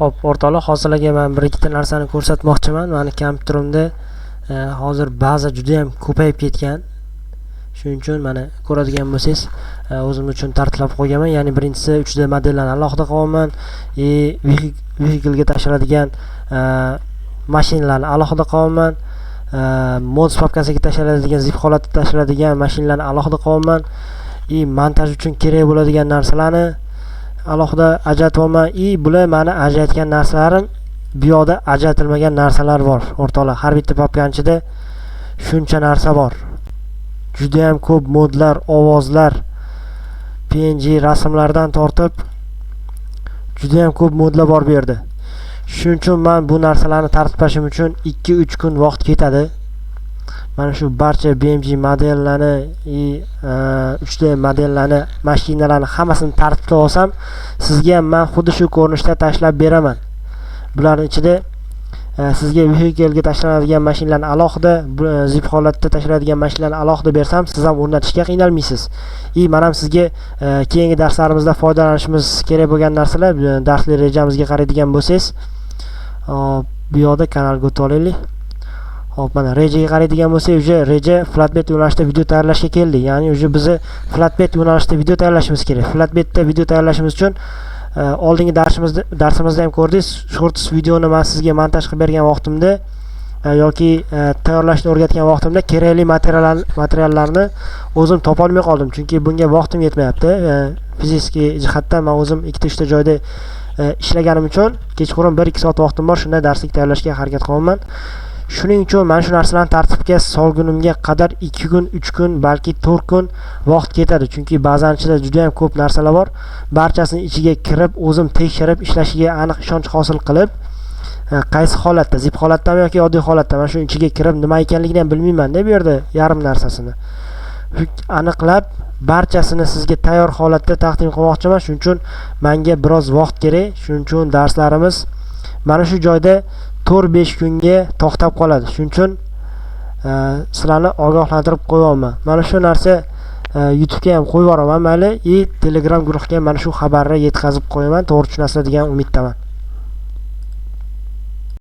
Xo'p, o'rtoqlar, hozirlarga men bir ikkita narsani ko'rsatmoqchiman. Mani kompyuterimda hozir baza juda ham ko'payib ketgan. Shuning uchun mana ko'radigan bo'lsangiz, o'zim uchun tartiblab qo'yganman. Ya'ni birinchisi 3D modellarni alohida qilyapman, и vehicle'ga tashlanadigan mashinalarni alohida qilyapman. Mods papkasiga tashlanadigan, zip holatda tashlanadigan mashinalarni alohida qilyapman. И montaj uchun kerak bo'ladigan narsalarni alohida ajratyapman. И bular mani ajratgan narsalarim, bu yoqda ajratilmagan narsalar bor, o'rtoqlar. Har bitta papkani ichida shuncha narsa bor. Juda ham ko'p modlar, ovozlar, PNG rasmlardan tortib juda ham ko'p modlar bor bu yerda. Shuning uchun men bu narsalarni tartiblashim uchun 2-3 kun vaqt ketadi. Mana shu barcha BMG modellarni и 3D modellarni, mashinalarni hammasini tartiblab olsam, sizga ham men xuddi shu ko'rinishda tashlab beraman. Bularning ichida sizga vehicle'ga tashlanadigan mashinalarni alohida, zip holatda tashlanadigan mashinalarni alohida bersam, siz ham o'rnatishga qiynalmaysiz. И men ham sizga keyingi darslarimizda foydalanishimiz kerak bo'lgan narsalar, darslik rejamizga qaraydigan bo'lsangiz, hop, bu yoqda kanalga o'tib olaylik. Hop, mana rejaga qaraydigan bo'lsak, уже reja flatbed yo'nalishida video tayyorlashga keldi. Ya'ni уже bizni flatbed yo'nalishida video tayyorlashimiz kerak. Flatbedda video tayyorlashimiz uchun oldingi darsimizda ham ko'rdingiz, shorts videoni men sizga montaj qilib bergan vaqtimda yoki tayyorlashni o'rgatgan vaqtimda kerakli materiallarni o'zim topolmay qoldim, chunki bunga vaqtim yetmayapti. Fizический jihatdan men o'zim ikkita uchta joyda ishlaganim uchun kechqurun 1-2 soat vaqtim bor, shunda darslik tayyorlashga harakat qilyapman. Shuning uchun mana shu narsalarni tartibga solgunimga qadar 2 kun, 3 kun, balki 4 kun vaqt ketadi. Chunki bazani ichida juda ham ko'p narsalar bor. Barchasini ichiga kirib, o'zim tekshirib, ishlashiga aniq ishonch hosil qilib, qaysi holatda, zip holatdami yoki oddiy holatda, mana shu ichiga kirib nima ekanligini ham bilmayman-da bu yerda yarim narsasini. Aniqlab barchasini sizga tayyor holatda taqdim qilmoqchiman. Shuning uchun menga biroz vaqt kerak. Shuning uchun darslarimiz mana shu joyda 4-5 kunga to'xtab qoladi. Shuning uchun sizlarni ogohlantirib qo'yyapman. Mana shu narsa YouTube'ga ham qo'yib yuboraman mayli, и Telegram guruhga ham mana shu xabarni yetkazib qo'yaman, to'g'ri tushunasizlar degan umiddaman.